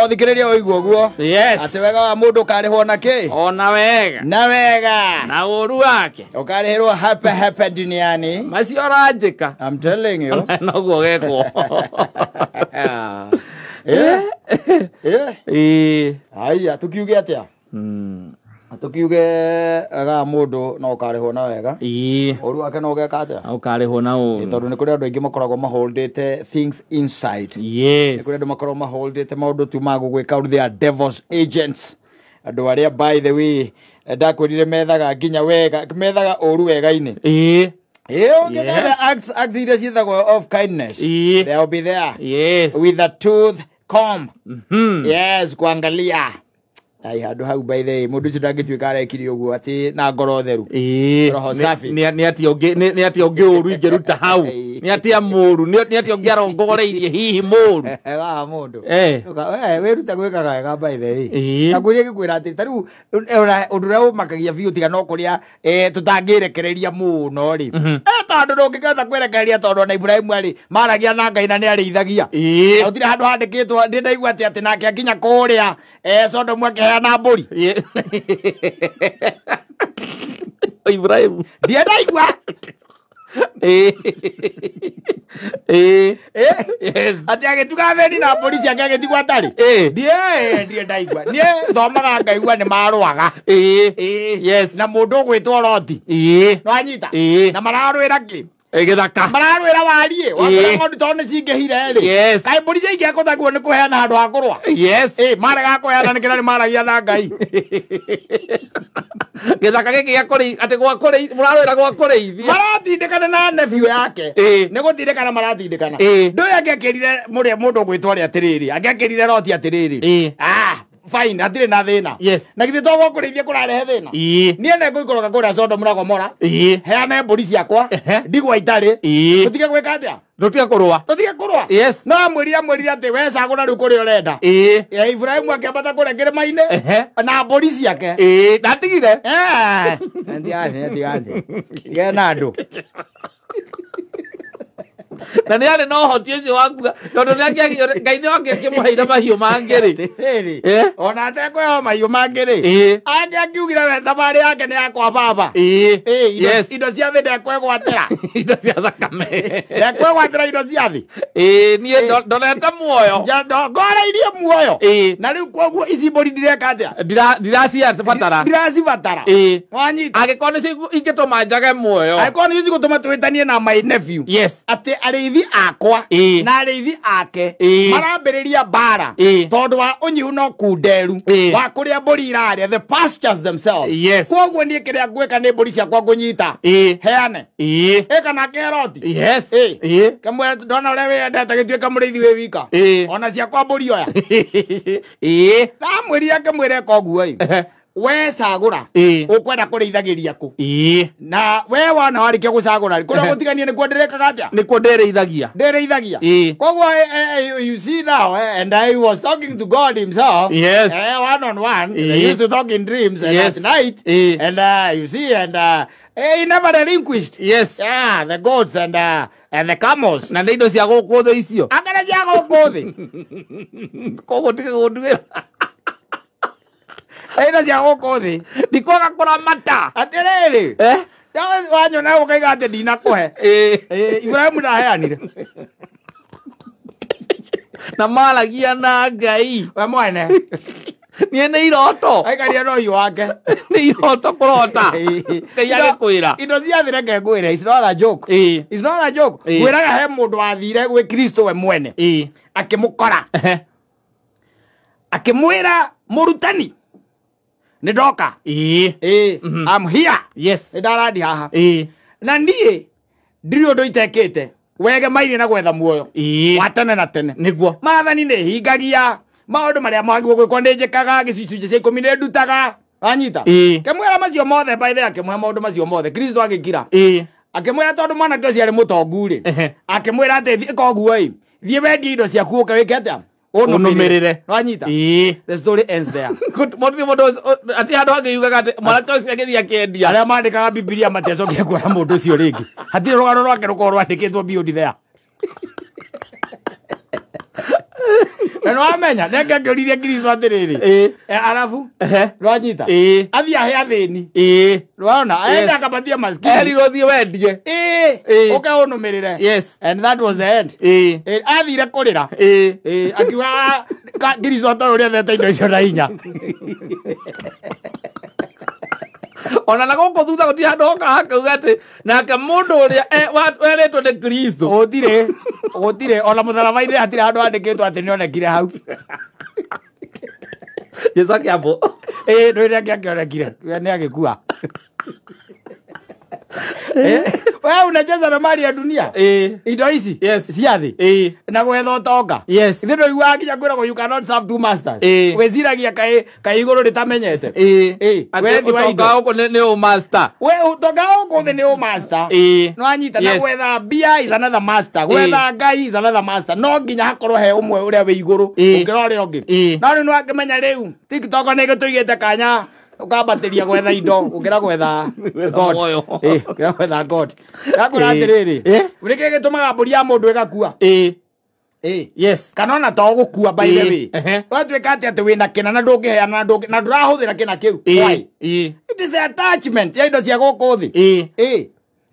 Thikĩrĩria ũigua ũguo. Yes. Atĩ wega wa mũndũ ũkarĩhwo na kĩ? Ona wega. Na wega. Na ũru wake. Ũkarĩhĩrwo hapa hapa duniani. Macio ũranjĩka. I'm telling you. Noguo gekwo. Eh? Eh? Ĩĩ. Haya, tukiuge atĩa? Tukiuge wega wa mũndũ no ũkarĩhwo na wega. Ĩĩ. Ũru wake no ũgeka atĩa? Ũkarĩhwo na ũru. Tondũ nĩ kũrĩ andũ aingĩ makoragwo maholdĩte things inside. Yes. Nĩ kũrĩ andũ makoragwo maholdĩte maũndũ tu ma gũgwĩka, they are devil's agents. Andũ arĩa by the way ndakwĩrire methaga nginya wega, methaga ũru wega-inĩ. Ĩĩ. Ĩĩ, ũngĩgetha Yes. acts iria ciĩtagwo of kindness. Ĩĩ. They'll be there. Yes. With a tooth comb. Yes, kuangalia. Ai handũ hau by the way, mũndũ ũcio ndangĩtuĩka arekire ũguo atĩ na ngoro theru. Ĩĩ. Roho safi. Nĩ atĩa ũngĩ nĩ atĩa ũngĩ ũru ingĩruta hau? Nĩ atĩa mũru? Nĩ atĩa ũngĩ arongoreirie hihi mũru? Wa mũndũ. Eh. Wĩrute gwĩkaga wega by the way. Ĩĩ. Na ngwĩrie ngĩkwĩra atĩ ta rĩu ũndũ ũrĩa ũmakagia biũ tiga no kũrĩa tũtangĩrekereria mũno rĩ. Tondũ ndũngĩkĩhota kwĩrekereria tondũ ona Ibrahimu arĩ maragia na Ngai na nĩ arĩithagia. Ĩĩ. Na gũtirĩ handũ handĩkĩtwo ndĩ ndaigua atĩ nake akinya kũrĩa Sodomu akĩheana mbũri. Ĩĩ. Ibrahimu. Ndiĩ ndaigua. Ĩĩ. Ĩĩ. Eh? Yes. Atĩ agĩtuga theni na mbũri ciake agĩtigwo atarĩ. Ĩĩ. Ndiĩ ndaigua. Niĩ thomaga ngaigua nĩ marũaga. Ĩĩ. Ĩĩ. Yes. Na mũndũ ũgwĩtwo Loti. Ĩĩ. Nĩwanyita? Ĩĩ. Na mararũĩra kĩ? Gĩthaka. Mararũĩra wariĩ. Wakora Ĩĩ. ng'ondu tondũ nĩ cingĩhire rĩ. Yes. Kaĩ mbũri ciaingĩhota nĩ kũheana handũ ha kũrũa? Yes. Ĩĩ, marega kũheana nĩkĩo nĩ maragia na Ngai. Gĩthaka gĩkĩ gĩa kũrĩ atĩ gwa kũrĩ mũrarũĩra gwa kũrĩithia. Maratindĩkana na nephew yake. Ĩĩ. Nĩ gũtindĩkana maratindĩkana. Ĩĩ. Ndũĩ angĩakĩrire mũrĩa mũndũ ũgwĩtwo rĩ atĩrĩrĩ, angĩakĩrire Loti atĩrĩrĩ. Ĩĩ. Ah, fine, hatirĩ na thĩna. Yes. Na githĩ to gwa kũrĩithia kũrarehe thĩna? Ĩĩ. Niĩ nĩ ngũikũrũka kũrĩa Sodomu na Gomora. Ĩĩ. Heane mbũri ciakwa, Ehe. ndigwa itarĩ. Ĩĩ. Tũtige gwĩka atĩa? Tũtige kũrũa. Tũtige kũrũa. Yes. No amwĩrire atĩ we cagũra rĩu kũrĩa ũrenda. Ĩĩ. Ya Ibrahimu akĩambata kũrĩa kĩrĩma-inĩ Ehe. na mbũri ciake. Ĩĩ, ndatigire. Eh, ndiathi, ndiathi. Tigana na andũ. Na nĩ arĩ na ũhoti ũcio wa kuga tondũ nĩ angĩagire Ngai nĩ angĩakĩmũheire mahiũ mangĩ rĩ. Atĩrĩrĩ, Eh? ona atekũheo mahiũ mangĩ rĩ, Ĩĩ. angĩakiugire we thabarĩ yake nĩ yakwa baba. Ĩĩ. Ĩĩ, Yes. indo cia thĩ ndekwĩgwatĩra. Indo cia thakame. Ndekwĩgwatĩra indo cia thĩ. Ĩĩ, niĩ ndonete muoyo. Ngoreirie muoyo. Ĩĩ. Na rĩu koguo ici mbũri ndireka atĩa? Ndiracibatara. Ndiracibatara. Ĩĩ. Wanyita? Angĩkorwo nĩcio ingĩtũma njage muoyo. Angĩkorwo nĩcio cigũtũma twĩtanie na my nephew. Yes. Atĩ arĩithi akwa Ĩĩ. na arĩithi ake Ĩĩ. marambĩrĩria mbara Ĩĩ. tondũ wa ũnyihu na ũkunderu Ĩĩ. wa kũrĩa mbũri irarĩa, the pastures themselves. Yes. Koguo niĩ kĩrĩa ngwĩka nĩ mbũri ciakwa ngũnyita. Ĩĩ. Heane. Ĩĩ. Ĩka nake Loti. Yes. Ĩĩ. Ĩĩ. Kamwe ndona ũrĩa wĩyendete gĩtuĩka mũrĩithi wĩ wika. Ĩĩ. Ona ciakwa mbũri oya. Ĩĩ. Ndamwĩrire akĩmwĩra eka ũguo ĩ. Ehe. We cagũra. Ĩĩ. Ũkwenda kũrĩithagĩria kũ? Ĩĩ. Na we wona warĩkia gũcagũra rĩ, kũrĩa gũtiganie nĩkuo ndĩrĩkaga atĩa? Nĩkuo ndĩrĩithagia. Ndĩrĩithagia. Ĩĩ. Koguo you see now, and I was talking to God himself. Yes. One on one. Ĩĩ. They used to talk in dreams and Yes. at night. Ĩĩ. And you see, and he never relinquished. Yes. Yeah, the goats and the camels. Na nĩ indo cia gũkũ thĩ icio. Akara cia gũkũ thĩ. Koguo tige gũnduĩra. Indo cia gũkũ thĩ. Ndikwaga kũramata. Atĩrĩrĩ. Eh? Wanyona ũkaiga atĩ ndinakũhe. Ĩĩ. Ibrahimu ndaheanire. Na maragia na Ngai. We mwene. Niĩ nĩ iroto. Aikaria na ũhiũ wake. Nĩ iroto kũrota. Ngai agĩkwĩra. Indo cia thĩ reke ngwĩre, it's not a joke. Ĩĩ. It's not a joke. Ĩĩ. Ngwĩraga he mũndũ wathire gwĩ Kristo we mwene. Ĩĩ. Akĩmũkora. Ehe. Akĩmwĩra mũrutani. Nĩ ndoka. Ĩĩ. Ĩĩ. I'm here. Yes. Nĩ ndarandi haha. Ĩĩ. Na niĩ ndirĩ ũndũ itekĩte. Wegemaire na gwetha muoyo. Ĩĩ. Wa tene na tene. Nĩguo. Maathani nĩ hingagia. Maũndũ marĩa magĩrĩirwo gwĩkwo nĩ njĩkaga, gĩcunjĩ cia ikũmi nĩ ndutaga. Wanyita? Ĩĩ. Kĩmwĩra macio mothe by the way, akĩmwĩra maũndũ macio mothe. Kristo agĩkira. Ĩĩ. Akĩmwĩra tondũ mwanake ũcio arĩ mũtongu rĩ. Ehe. Akĩmwĩra atĩ thiĩ ĩka ũguo ĩ. Thiĩ wendie indo ciaku ũke wĩke atĩa? Ũnũmĩrĩre. Wanyita? Ĩĩ. The story ends there. Mũtirĩ mũndũ atĩ handũ hangĩ yugaga atĩ mwanake ũcio agĩthiĩ akĩendia. Arĩa mandĩkaga Bibilia matiacokire kuona mũndũ ũcio rĩngĩ. Hatirĩ rũgano rwake rũkorwo rwandĩkĩtwo beyond there. Na nĩwamenya nĩake akĩũririe Kristo atĩrĩrĩ arabu rwanyita athiĩ ahe athĩni rwaona aenda akapatia maskini erirwo thiĩ wendie ũke ũnũmĩrĩre. Yes. And that was the end. Athire kũrĩra akiuga Kristo atoĩ ũrĩa ethete indo icio na hinya. Ona na gũkũ thutha gũtirĩ handũ hoka hakauga atĩ nake mũndũ ũrĩa werĩtwo nĩ Kristo gũtirĩ ona mũtharaba-inĩ hatirĩ handũ handĩkĩtwo atĩ nĩonekire hau. Jesu akĩambwo ndwĩre akĩonekire nĩ agĩkua. Wewe unacheza na mali ya dunia. Indo ici cia thĩ na gwetha ũtonga. Ithe ndũiguaga nginya kwĩragwo you cannot serve two masters. Wĩciragia kaĩ igũrũ rĩtamenyete. Wethi wa indo. Ũtonga gũkũ nĩ ũmaster. We ũtonga gũkũ thĩ nĩ ũmaster. Nĩwanyita na gwetha mbia is another master. Gwetha Ngai is another master. No nginya hakorwo he ũmwe ũrĩa wĩ igũrũ ũkĩra ũrĩa ũngĩ. No rĩu nĩwakĩmenya rĩu TikTok nĩ ĩgĩtũigĩte kanya ukambatĩria gwetha indo ũkĩra gwetha God. Ũkĩra gwetha God. Ndakwĩra atĩrĩrĩ, nĩkĩ gĩtũmaga mbũri ya mũndũ ĩgakua? Yes. Kana ona to gũkua by the way. Watuĩka atĩ wĩna kĩna na ndũngĩheana na ndũrahũthĩra kĩna kĩu. Why? It is attachment ya indo cia gũkũ thĩ.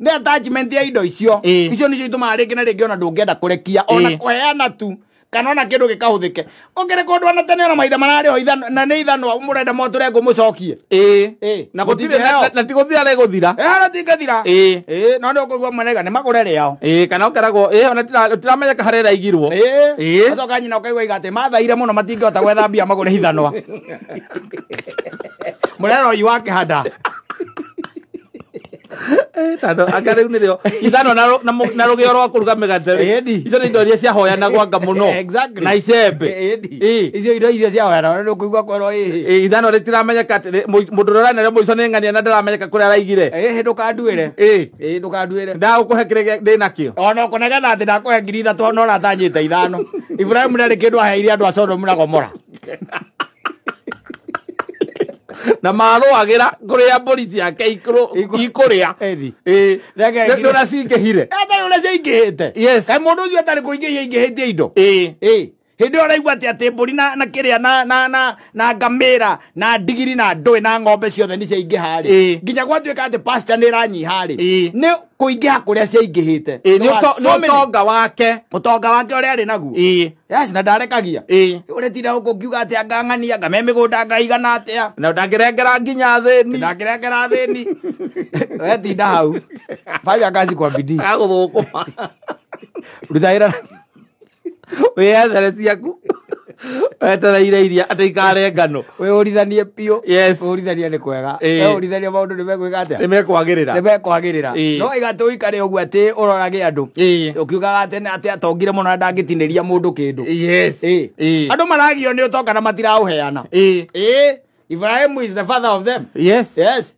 Nĩ attachment ya indo icio. Icio nĩcio itũmaga rĩngĩ na rĩngĩ ona ndũngĩenda kũrekia ona kũheana tu. Kana ona kĩndũ gĩkahũthĩke. Ũngĩrĩ kũndũ ona tene ona mahinda mararĩ ho ithano na nĩ ithanwa mũrenda mwatũre ngũmũcokie. Na gũtirĩ na ti gũthira rĩgũthira. Na tingĩthira. No nĩ ũkũigua mwenega nĩ magũre rĩao. Kana ũkeragwo ona tiramenya harĩa ĩraigirwo. Ũcoka nyina ũkaigua iga atĩ mathaire mũno matingĩhota gwetha mbia magũre ithanwa. Mũrero ũyũ wa kĩhanda. Tondũ anga rĩu nĩrĩo ithanwa na rũgĩo rwa kũruga mĩgate icio nĩ indo iria ciahoyanagwo anga mũno. Exactly. Na icembe. Icio indo iria ciahoyanagwo nĩ ũkũigua kwerwo ithanwa rĩtiramenyeka atĩ mũndũ ũrĩa ũranarĩo mũico nĩ ng'ania na ndaramenyeka kũrĩa araigire. Ndũkanduĩre. Ndũkanduĩre. Ndagũkũhe kĩrĩa ndĩnakĩo. Ona ũkũnegena atĩ ndakũhe 3,000 no ũratanyĩte 5. Ibrahimu ndarĩ kĩndũ aheire andũ a Sodomu na Gomora. Na marũagĩra kũrĩa mbũri ciake ikũrĩa. Ndũra cingĩhire. Atarĩ ũrĩa ciaingĩhĩte. Kaĩ mũndũ ũcio atarĩ kũingĩhia aingĩhĩtie indo. Hĩndĩ ĩyo ũraigua atĩ mbũri na kĩrĩa na ngamĩra na ndigiri na ndũĩ na ng'ombe ciothe nĩ ciaingĩha rĩ. Nginya gwatuĩka atĩ pasture nĩ ĩranyiha rĩ. Nĩ kũingĩha kũrĩa ciaingĩhĩte. Nĩ ũtonga wake. Ũtonga wake ũrĩa arĩ naguo. Yes, na ndarekagia. Ũretinda gũkũ ũkiuga atĩ anga ng'ania anga me mĩgũnda anga igana atĩa. Na ndangĩrengera nginya athĩni. Ndangĩrengera athĩni. Wetinda hau. Fanya kazi kwa bidii. Agũthũkũma. Ruta wĩra. Wĩyethere ciaku. Wetereire iria atĩ ikare ngano. Wĩũrithanie biũ. Yes. Wĩũrithanie nĩ kwega. Wĩũrithanie maũndũ nĩ megwĩka atĩa? Nĩ mekwagĩrĩra. Nĩ mekwagĩrĩra. No iga atĩ ũikare ũguo atĩ ũrorage andũ. Ũkiugaga atĩ atĩ atongire mũno na ndangĩtinĩria mũndũ kĩndũ. Yes. Andũ maragio nĩ ũtonga na matiraũheana. Ibrahim is the father of them. Yes. Yes.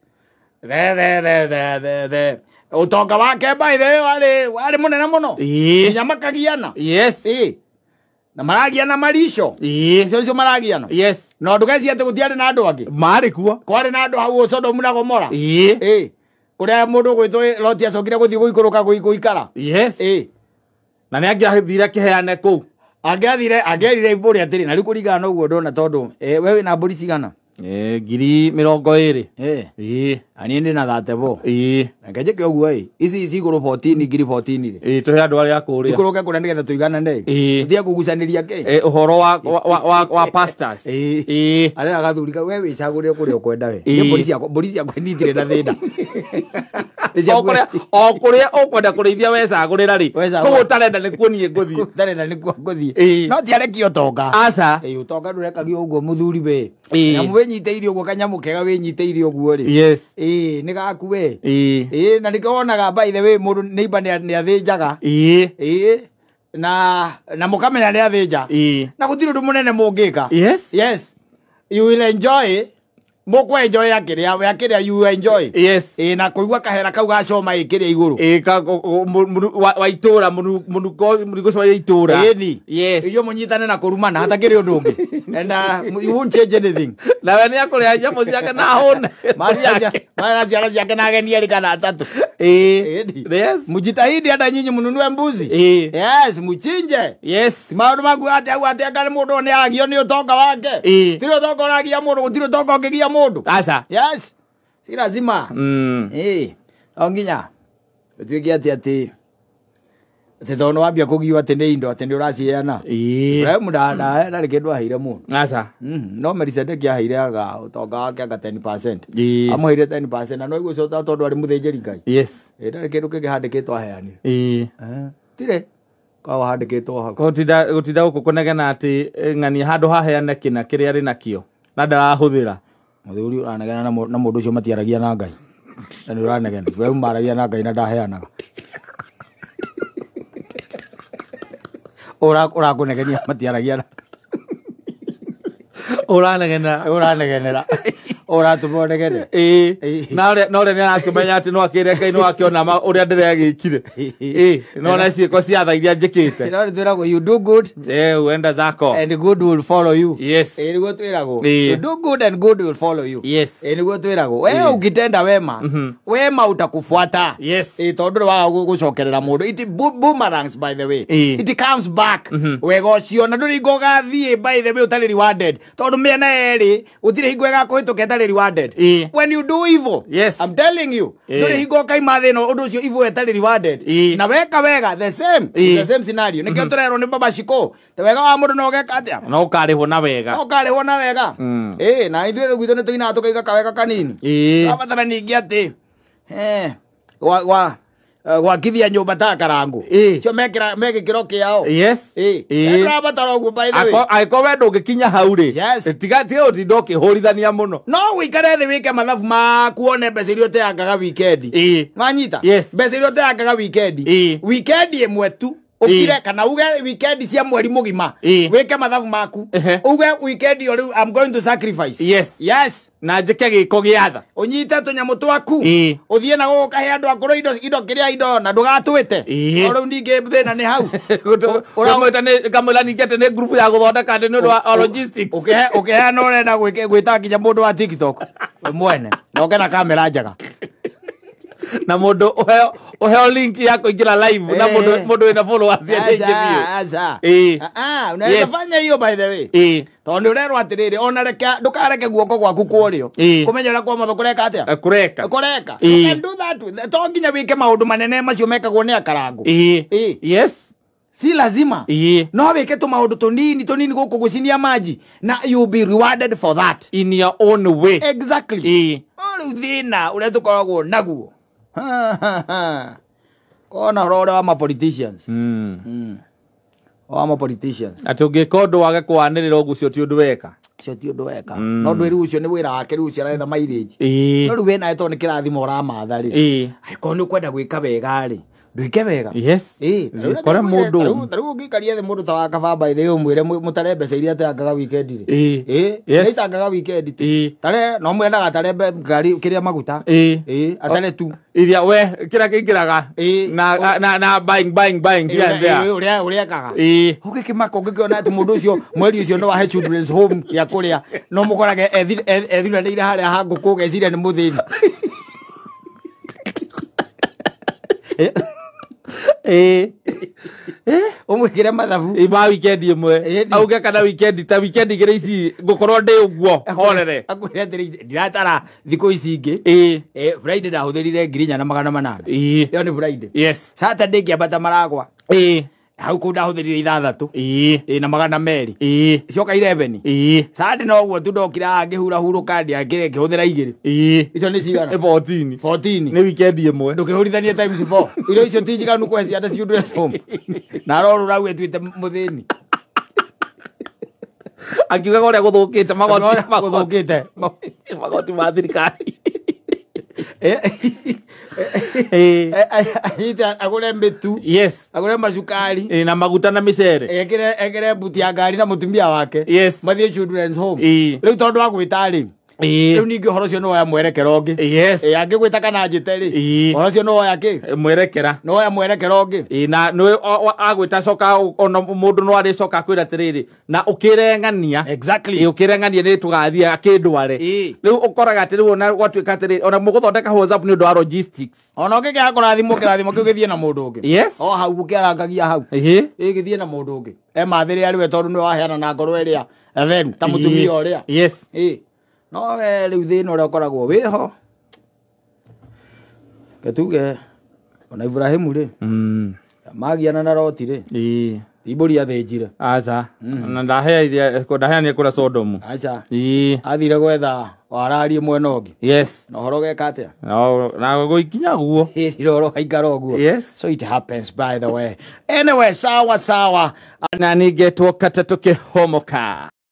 The ũtonga wake by the way warĩ mũnene mũno. Nginya makagiana. Yes. Na maragiana marico. Icio nicio maragiana. Yes. Na ndũgecirie atĩ gũtiarĩ na andũ angĩ. Marĩ kuo. Kwarĩ na andũ hau Sodomu na Gomora. Kũrĩa mũndũ ũgwĩtwo Loti acokire gũthiĩ gũikũrũka gũikara. Yes. Na nĩ angĩathire akĩheane kũu. Angĩathire angĩerire mbũri atĩrĩ na rĩu kũringana na ũguo ndona tondũ we wĩna mbũri cigana? 20,000. Niĩ ndĩna 34. Reke njĩke ũguo ici cigũrũ 14 ngiri 14 rĩ. Tũhe andũ arĩa a kũrĩa. Cikũrũke kũrĩa nĩgetha tũiganane. Tũtige kũgucanĩria kĩ. Ũhoro wa pastors. Arĩa agathuri we wĩcagũrĩre kũrĩa ũkwenda we. Niĩ mbũri ciakwa niĩ itirĩ na thĩna. O kũrĩa ũkwenda kũrĩithia wecagũrĩra rĩ. Kũu ũtarenda nĩkuo niĩ ngũthiĩ. Ũtarenda nĩkuo ngũthiĩ. No ti arekio ũtonga. Aca. Ũtonga ndũrekagio ũguo mũthuri we. Nyamũ wĩnyitĩire ũguo kanyamũ kega wĩnyitĩire ũguo rĩ. Yes. Nĩ gaku we. Na nĩkĩo wonaga by the way mũndũ neighbor nĩ athĩnjaga. Na mũkamenya nĩ athĩnja. Na gũtirĩ ũndũ mũnene mũngĩka. Yes. Yes. You will enjoy. Mũkũ enjoy akĩrĩa you enjoy. Yes. Na kũigua kahera kau gacoma ĩkĩrĩa igũrũ. Wa itũra mũnungo ũcio wa itũra. Yes. Inyuĩ mũnyitane na kũrumana hatakĩrĩ ũndũ ũngĩ. And you won't change anything. Nawe nĩ akũrĩa nyamũ ciake na ahũne. Marĩ na ciana ciake na ageni erĩ kana atatũ. Yes. Mjitahidi hata nyinyi mnunue mbuzi. Yes, mchinje. Yes. Maundu maku ati au ati akari mundu ni agio ni utonga wake. Tiri utonga uragia mundu, gutiri utonga ungigia mundu. Aca. Yes. Si lazima. O nginya utuike ati ati ati tondu wambia kugio ati ni indo ati ni uraciheana. Ibrahim ndarĩ kĩndũ aheire mũndũ. Aca. No Melchizedek aheire aga ũtonga wake anga 10%. Amũheire 10% na no iguo ũcio tondũ arĩ mũthĩnjĩri Ngai. Yes. Ndarĩ kĩndũ kĩngĩ handĩkĩtwo aheanire. Tirĩ koragwo handĩkĩtwo hau. Gũtinda gũkũ kũnegena atĩ ng'ania handũ haheane kĩna kĩrĩa arĩ nakĩo na ndarahũthĩra. Mũthuri ũranegena na mũndũ ũcio matiaragia na Ngai. Na nĩ ũranegena. Ibrahim maragia na Ngai na ndaheanaga. Ũrakũnegenia matiaragia na Ũranegena. Ũranegenera. Ũratũma ũnegene. Na ũrĩa nĩ arakĩmenya atĩ no akĩre Ngai no akĩona ũrĩa ndĩregĩkire. No na ciĩko cia tha iria njĩkĩte. No twĩragwo you do good. Uenda zako. And good will follow you. Yes. Nĩguo twĩragwo. You do good and good will follow you. Yes. Nĩguo twĩragwo. Wewe ukitenda wema, wema utakufuata. Yes. Tondũ waga gũcokerera mũndũ. It boomerangs by the way. It comes back. Wega ũcio na ndũrĩ hingo ũgathiĩ by the way ũtarĩ rewarded. Tondũ mĩena yerĩ gũtirĩ hingo ĩgakũhĩtũka ĩtarĩ rewarded. When you do evil, yes. I'm telling you, ndũrĩ hingo ũkaima thĩ ĩno ũndũ ũcio evil ĩtarĩ rewarded. Na weka wega the same, the same scenario. Nĩkĩo tũrerwo nĩ Baba Shiko. Te wega wa mũndũ no ũgeka atĩa? No ũkarĩhwo na wega. No ũkarĩhwo na wega. Na ithuĩ rĩu gwitũ nĩ tũinaga tũkaiga kawega kanini. Tũrabatara ningĩ atĩ gwakithia nyũmba ta Karangu. Cio mekĩra megĩkĩro kĩao. Yes. Tũrabatara ũguo by the way. Angĩkorwo we ndũngĩkinya hau rĩ. Yes. Tiga ũtinda ũkĩhũrithania mũno. No ũikare thĩ wĩke mathabu maku wone mbeca iria ũteangaga weekend. Wanyita? Yes. Mbeca iria ũteangaga weekend. Weekend ĩmwe tu. Ukire kana uge weekend cia mweri mũgima. Wĩke mathabu maku. Uge weekend yo rĩu I'm going to sacrifice. Yes. Yes. Na njĩke gĩko gĩa tha. Ũnyite tũnyamũ twaku. Ũthiĩ na gũkũ kahe andũ akũrũ indo kĩrĩa indo na ndũgatwĩte. O rĩu ningĩ thĩna nĩ hau. Ũramwĩta nĩ ngamwĩra ningĩ atĩ nĩ group ya gũthondeka atĩ nĩ ũndũ wa logistics. Ũkĩheana ũrenda gwĩta nginya mũndũ wa TikTok. We mwene. Na ũke na kamera njega. Na mũndũ ũheo link ya kũingĩra live na mũndũ wĩna followers aingĩ biũ. Unaweza fanya hiyo by the way. Tondũ ũrerwo atĩrĩrĩ ona reke ndũkareke guoko gwaku kwa ũrĩo. Kũmenya ũrĩa kwa ũmotho kũreka atĩa? Kũreka. Kũreka. You can do that. To nginya wĩke maũndũ manene macio mekagwo nĩ akarangu. Yes. Si lazima. No wĩke tũmaũndũ tũnini tũnini gũkũ gũcinia maji na you'll be rewarded for that. In your own way. Exactly. Rĩu thĩna ũrĩa tũkoragwo naguo. Kona ũhoro ũrĩa wa ma politicians. Wa ma politicians. Atĩ ũngĩka ũndũ wage kwanĩrĩra ũguo ũcio ti ũndũ weka. Ũcio ti ũndũ weka. No ndwĩrĩ ũcio nĩ wĩra wake rĩu ũcio aretha mileage. No rĩu we nawe tondũ nĩ kĩrathimo ũramatha rĩ. Angĩkorwo nĩ ũkwenda gwĩka wega rĩ, ndwĩke wega. Yes. Kore mũndũ. Ta rĩu ũngĩikaria thĩ mũndũ ta wa Kaba by the way ũmwĩre mũtare mbeca iria ateangaga weekend rĩ. Nĩaitangaga weekend tu. Tare no mwendaga atare ngari kĩrĩa maguta. Atare tu. Iria we kĩrĩa kĩingĩraga na buying here and there. Ũrĩa ũrekaga. Ũgĩkĩmaka ũngĩkĩona atĩ mũndũ ũcio mweri ũcio no ahe children's home ya kũrĩa no mũkorage ethuranĩire harĩa ha ngũkũ ũgeciria nĩ mũthĩni. Ũmwĩkĩre mathabu. Ma weekend ĩmwe. Auge kana weekend ta weekend igĩrĩ ici ngũkorwo ndĩ ũguo horere. Akwĩre atĩrĩ ndiratara thikũ ici ingĩ. Friday ndahũthĩrire 4,800. Ĩyo nĩ Friday. Yes. Saturday ngĩambata maragwa. Hau kũu ndahũthĩrire 6 na 200. Cioka 11. Sunday no ũguo tu ndokire haha ngĩhurahurũka ngĩhũthĩra 2. Icio nĩ cigana? 14. 14. Nĩ weekend ĩmwe. Ndũkĩhũrithanie times 4. Irio icio ti njiganu kũhe ciana children's home. Na arorũra au etuĩte mũthĩni. Akiugaga ũrĩa gũthũkĩte magoti gũthũkĩte. Magoti ma thirikari. Anyite agũre mĩtu. Yes. Agũre macukari. Na maguta na mĩcere. Ekĩre mbuti ya ngari na mũtumia wake. Yes. Mathiĩ children's home. Rĩu tondũ wa gwĩta rĩ, Rĩu ningĩ ũhoro ũcio nĩ woya mwerekero ũngĩ. Yes. Angĩgwĩta kana njĩte rĩ, ũhoro ũcio nĩ woya kĩ? Mwerekera. Nĩ woya mwerekero ũngĩ. Ĩĩ, na nĩ agwĩta coka ona mũndũ no arĩcoka akwĩra atĩrĩrĩ na ũkĩreng'ania. Exactly. Ũkĩreng'ania nĩ tũgathiĩ akĩndware. Rĩu ũkoraga atĩ rĩu ona gwatuĩka atĩrĩrĩ ona mũgũthondeka WhatsApp nĩ ũndũ wa logistics. Ona ũngĩkĩaga kũrathimwo kĩrathimo kĩu gĩthiĩ na mũndũ ũngĩ. Yes. O hau ũkĩarangagia hau. Ĩĩ. Ĩ gĩthiĩ na mũndũ ũngĩ. Emathĩre arĩ we tondũ nĩwe waheana na ngoro ĩrĩa theru ta mũtumia ũrĩa. Yes. Ĩ. No we rĩu thĩna ũrĩa ũkoragwo wĩho. Ketuge ona Ibrahimu rĩ magiana na Loti rĩ ti mbũri athĩnjire. Aca. Na ndaheanire kũrĩa Sodomu. Aca. Ĩĩ. Athire gwetha wararie mwena ũngĩ. Yes. Na ũhoro ũgeka atĩa? Na gũikinya guo. Ĩrire ũhoro ũgaikara ũguo. Yes. So it happens, by the way. Anyway, sawa sawa. Na ningetwo katatũ kĩhomoka.